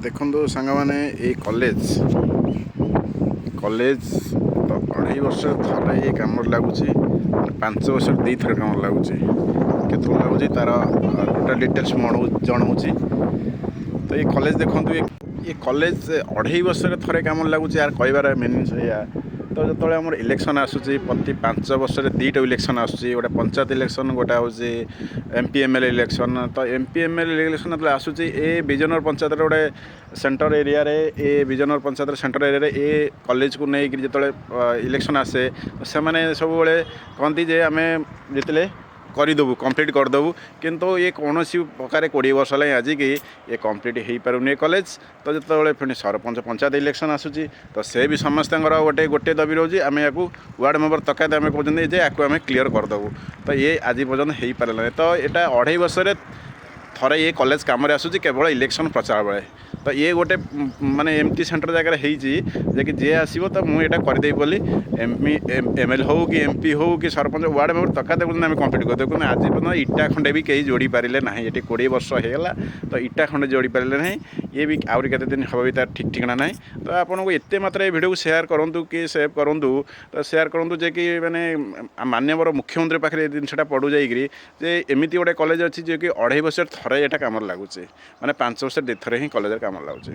ଦେଖନ୍ତୁ ସାଙ୍ଗମାନେ, ଏଇ କଲେଜ ତ 2.5 ବର୍ଷ ଥରେ ଏ କାମରେ ଲାଗୁଛି, ମାନେ 5 ବର୍ଷରେ ଦୁଇଥର କାମରେ ଲାଗୁଛି। କେତେବେଳେ ଲାଗୁଛି, ତାର ଟୋଟାଲ୍ ଡିଟେଲ୍ସ ମୁଁ ଜଣାଉଛି। ତ ଏଇ କଲେଜ ଦେଖନ୍ତୁ, ଏ କଲେଜ 2.5 ବର୍ଷରେ ଥରେ କାମରେ ଲାଗୁଛି। ୟାର କହିବାର ମିନିଂ ଏଇଆ। ତ ଯେତେବେଳେ ଆମର ଇଲେକ୍ସନ୍ ଆସୁଛି, ପ୍ରତି 5 ବର୍ଷରେ ଦୁଇଟା ଇଲେକ୍ସନ୍ ଆସୁଛି, ଗୋଟେ ପଞ୍ଚାୟତ ଇଲେକ୍ସନ୍, ଗୋଟେ ହେଉଛି M P, M L election. ତ M P, M L election ଯେତେବେଳେ ଆସୁଛି, ଏ ବିଜୟନଗର ପଞ୍ଚାୟତର ଗୋଟେ ସେଣ୍ଟର ଏରିଆରେ, ଏ ବିଜୟନଗର ପଞ୍ଚାୟତର ସେଣ୍ଟର ଏରିଆରେ ଏ କଲେଜକୁ ନେଇକରି ଯେତେବେଳେ ଇଲେକ୍ସନ୍ ଆସେ, ସେମାନେ ସବୁବେଳେ କହନ୍ତି ଯେ ଆମେ ଯେତେବେଳେ କରିଦେବୁ, କମ୍ପ୍ଲିଟ୍ କରିଦେବୁ। କିନ୍ତୁ ଇଏ କୌଣସି ପ୍ରକାରେ 20 ବର୍ଷ ହେଲାଣି, ଆଜିକି ଏ କମ୍ପ୍ଲିଟ୍ ହେଇପାରୁନି ଏ କଲେଜ। ତ ଯେତେବେଳେ ପୁଣି ସରପଞ୍ଚ, ପଞ୍ଚାୟତ ଇଲେକ୍ସନ୍ ଆସୁଛି, ତ ସେ ବି ସମସ୍ତଙ୍କର ଗୋଟେ ଗୋଟେ ଦାବି ରହୁଛି, ଆମେ ୟାକୁ ୱାର୍ଡ଼ ମେମ୍ବର ତକାତ ଆମେ କହୁଛନ୍ତି ଯେ ୟାକୁ ଆମେ କ୍ଲିଅର୍ କରିଦେବୁ। ତ ଇଏ ଆଜି ପର୍ଯ୍ୟନ୍ତ ହେଇପାରିଲାନି। ତ ଏଇଟା 2.5 ବର୍ଷରେ ଥରେ ଏ କଲେଜ କାମରେ ଆସୁଛି, କେବଳ ଇଲେକ୍ସନ୍ ପ୍ରଚାର ବେଳେ। ତ ଇଏ ଗୋଟେ ମାନେ ଏମିତି ସେଣ୍ଟର ଜାଗାରେ ହେଇଛି ଯେ କି ଯିଏ ଆସିବ ତ ମୁଁ ଏଇଟା କରିଦେବି ବୋଲି ଏମ୍ ପି, ଏମ୍ ଏଲ୍ ହଉ କି ଏମ୍ ପି ହଉ କି ସରପଞ୍ଚ, ୱାର୍ଡ଼ ମେମ୍ବର ତକାତ କହୁଛନ୍ତି ଆମେ କମ୍ପ୍ଲିଟ୍ କରିଦେବୁ। କିନ୍ତୁ ଆଜି ପର୍ଯ୍ୟନ୍ତ ଇଟା ଖଣ୍ଡେ ବି କେହି ଯୋଡ଼ି ପାରିଲେ ନାହିଁ। ଏଠି 20 ବର୍ଷ ହେଇଗଲା, ତ ଇଟା ଖଣ୍ଡେ ଯୋଡ଼ି ପାରିଲେ ନାହିଁ। ଇଏ ବି ଆହୁରି କେତେ ଦିନ ହେବ ବି ତାର ଠିକ୍ ଠିକଣା ନାହିଁ। ତ ଆପଣଙ୍କୁ ଏତେ ମାତ୍ରାରେ ଏ ଭିଡ଼ିଓକୁ ସେୟାର କରନ୍ତୁ କି ସେଭ୍ କରନ୍ତୁ, ତ ସେୟାର କରନ୍ତୁ ଯେ କି ମାନେ ମାନ୍ୟବର ମୁଖ୍ୟମନ୍ତ୍ରୀ ପାଖରେ ଏ ଜିନିଷଟା ପଡ଼ୁ ଯାଇକରି ଯେ ଏମିତି ଗୋଟେ କଲେଜ ଅଛି ଯେ କି 2.5 ବର୍ଷରେ ଥରେ ଏଇଟା କାମରେ ଲାଗୁଛି, ମାନେ 5 ବର୍ଷରେ ଦୁଇଥର ହିଁ କଲେଜରେ କାମରେ ଲାଗୁଛି।